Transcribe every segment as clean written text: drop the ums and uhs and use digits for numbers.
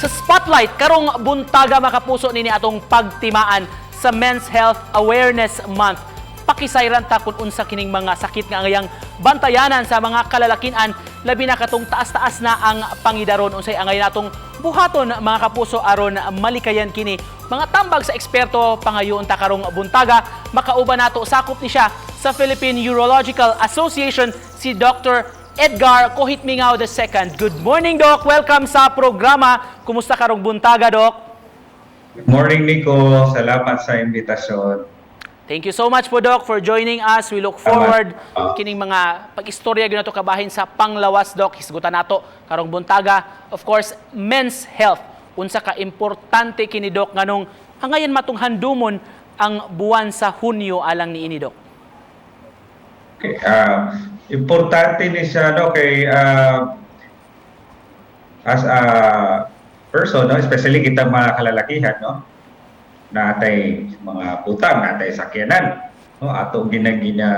Sa Spotlight karong buntaga, mga kapuso, nini atong pagtimaan sa Men's Health Awareness Month. Pakisayran ta kung unsa kining mga sakit nga angayang bantayanan sa mga kalalakian, labi na katong taas-taas na ang pangidaron. Unsay angay natong buhaton, mga kapuso, aron malikayan kini? Mga tambag sa eksperto pangayoon ta karong buntaga. Makauban nato, sakop ni siya sa Philippine Urological Association, si Dr. Edgar Kohit Mingao II. Good morning, Doc. Welcome sa programa. Kumusta karong buntaga, Doc? Good morning, Nico. Salamat sa imbitasyon. Thank you so much po, Doc, for joining us. We look forward kining mga pag-istorya gyud nato kabahin sa panglawas, Doc. Hisgutan nato karong buntaga, of course, men's health. Unsa ka importante kini, Doc, nganong angayan matong handumon ang buwan sa Hunyo alang niini, Doc? Okay, importante ni siya, no, kay as a person, no, especially kita mga kalalakihan, no, natay mga butang, natay sakyanan, no, ato gina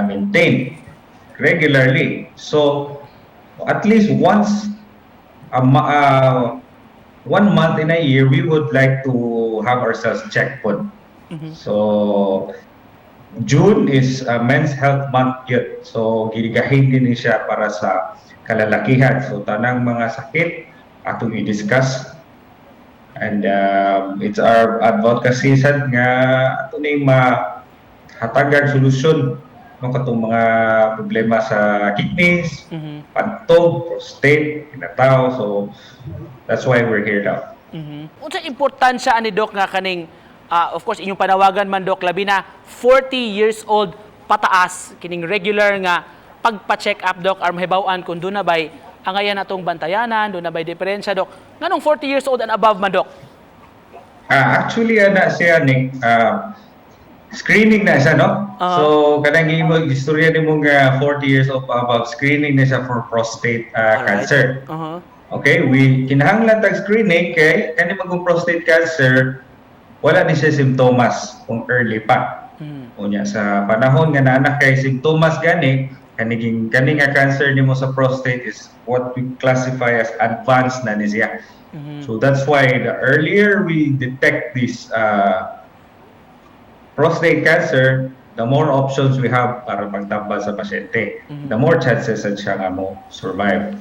maintain regularly. So at least once a one month in a year, we would like to have ourselves checked po. So June is Men's Health Month yun. So gigahin din ni siya para sa kalalakihan. So tanang mga sakit atong i-discuss and it's our advocacy sad nga ato ning mahatagan solusyon, no, katong mga problema sa kidneys, pantog, prostate, kinatao. So that's why we're here now. Unsa importansya ani, Doc, nga kaning of course inyong panawagan man, Doc, labi na 40 years old pataas, kining regular nga pagpa-check up, Doc, aron mahibaw-an kung duna bay angayan natong bantayanan, duna bay diferensya, Doc? Nganong 40 years old and above man, Doc? Actually, ana siya, Nick, screening na siya, no? Ah. So, kanang imo istorya nimo nga 40 years old above, screening na siya for prostate cancer. Okay, we kinahanglan tag screening kay kani magong prostate cancer, wala ni siya simptomas kung early pa. Unya sa panahon nga naa na kay simptomas gani, kaniging kani nga cancer nimo sa prostate is what we classify as advanced na ni siya. So that's why the earlier we detect this prostate cancer, the more options we have para pagtambal sa pasyente. The more chances na siya nga mo survive.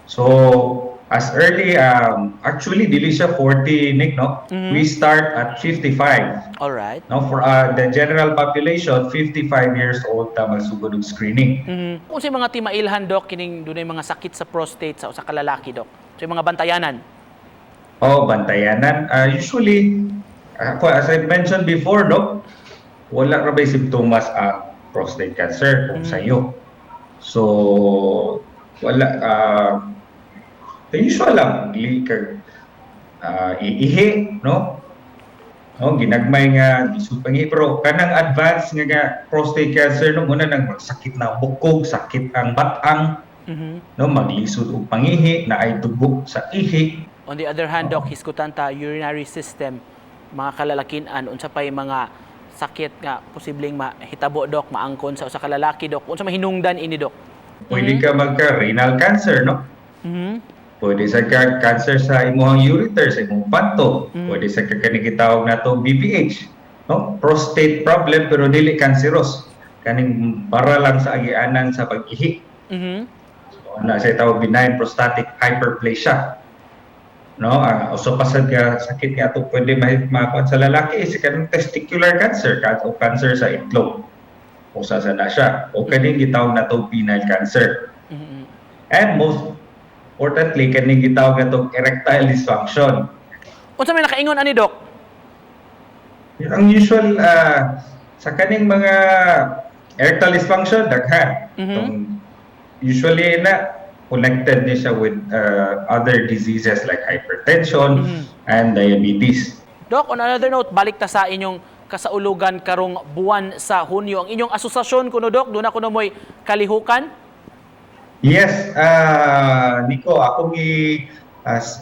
So, as early, actually, dili siya 40, Nick, no? Mhm. We start at 55. No, for the general population, 55 years old ta magsugod og screening. Unsay mga timailhan, Doc, kining dunay mga sakit sa prostate sa usa ka lalaki, Doc? Unsay mga bantayanan? Oh, bantayanan. Usually, ako, as I mentioned before, no, wala ra bay simptomas ang prostate cancer kung sayo. So, wala, the usual lang, dili ka iihi, no? No, ginagmay nga lisod pangihi, pero kanang advanced nga prostate cancer, no, muna nang magsakit na ang bukog, sakit ang batang, no, maglisod og pangihi, naay dugo sa ihi. On the other hand, Doc, hisgutan ta urinary system, mga kalalakian, unsa pay mga sakit nga posibleng mahitabo, Doc, maangkon sa usa ka lalaki, Doc? Unsa mahinungdan ini, Doc? Pwede ka magka renal cancer, no? Mhm. Pwede sa ka cancer sa imong ureter, sa imong pantog. Pwede sa ka kani gitawag nato BPH, no? Prostate problem pero dili cancerous. Kaning bara lang sa agianan sa pag-ihi. So, na siya tawag benign prostatic hyperplasia. No, ang usa pa sad ka sakit nga ato pwede makuha sa lalaki is kanang testicular cancer o cancer sa itlog. Usa sa na siya. O kaning gitawag nato penile cancer. And most importantly, kaning gitawag nato erectile dysfunction. Unsa may nakaingon ani, Doc? Ang usual sa kaning mga erectile dysfunction, daghan. Itong usually na connected ni siya with other diseases like hypertension and diabetes. Doc, on another note, balik ta sa inyong kasaulugan karong buwan sa Hunyo. Ang inyong asosasyon kuno, Doc, duna kuno mo'y kalihukan? Yes, Nico, akong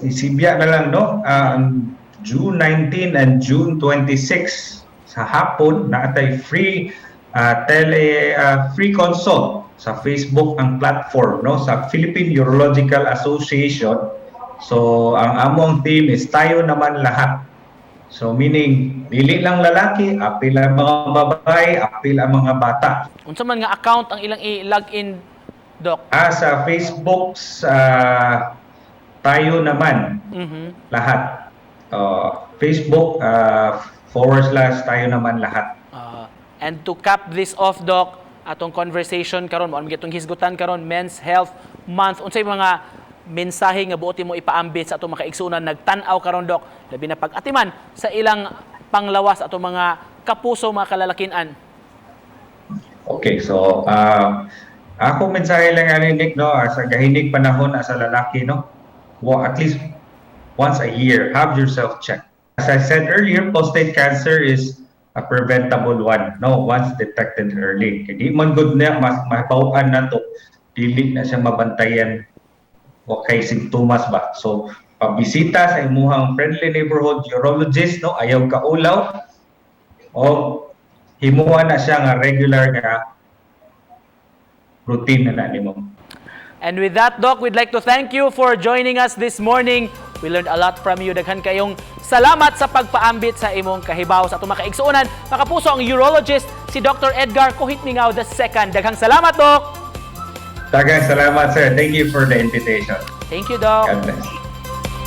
isibya na lang, no, June 19 and June 26 sa hapon naatay free tele free consult sa Facebook ang platform, no, sa Philippine Urological Association. So ang among theme is "Tayo Naman Lahat." So meaning dili lang lalaki, apil ang mga babae, apil ang mga bata. Unsa man nga account ang ilang i-log in, Doc? Ah, sa Facebook, sa Tayo Naman Lahat. Facebook /TayoNamanLahat. And to cap this off, Doc, atong conversation karon mo itong hisgutan karon, Men's Health Month. Unsay mga mensahe nga buot mo ipaambit sa atong mga kaigsuonan nagtan-aw karon, Doc, labi na pag-atiman sa ilang panglawas, atong mga kapuso, mga kalalakinan? Okay, so ako mensahe lang ani, Nick, no, sa gahinig panahon sa lalaki, no. Well, at least once a year, have yourself checked. As I said earlier, prostate cancer is a preventable one, no, once detected early. Kay di man gud na mas mahibaw-an nato, dili na siya mabantayan o kay simptomas ba. So pabisita sa imuhang friendly neighborhood urologist, no, ayaw kaulaw o himuha na siya nga regular nga routine na nimo. And with that, Doc, we'd like to thank you for joining us this morning. We learned a lot from you. Daghan kayong salamat sa pagpaambit sa imong kahibaw sa atong mga kaigsuonan. Makapuso, ang urologist, si Dr. Edgar Kohitmingaw II. Daghang salamat, Doc! Daghang salamat, sir. Thank you for the invitation. Thank you, Doc. God bless.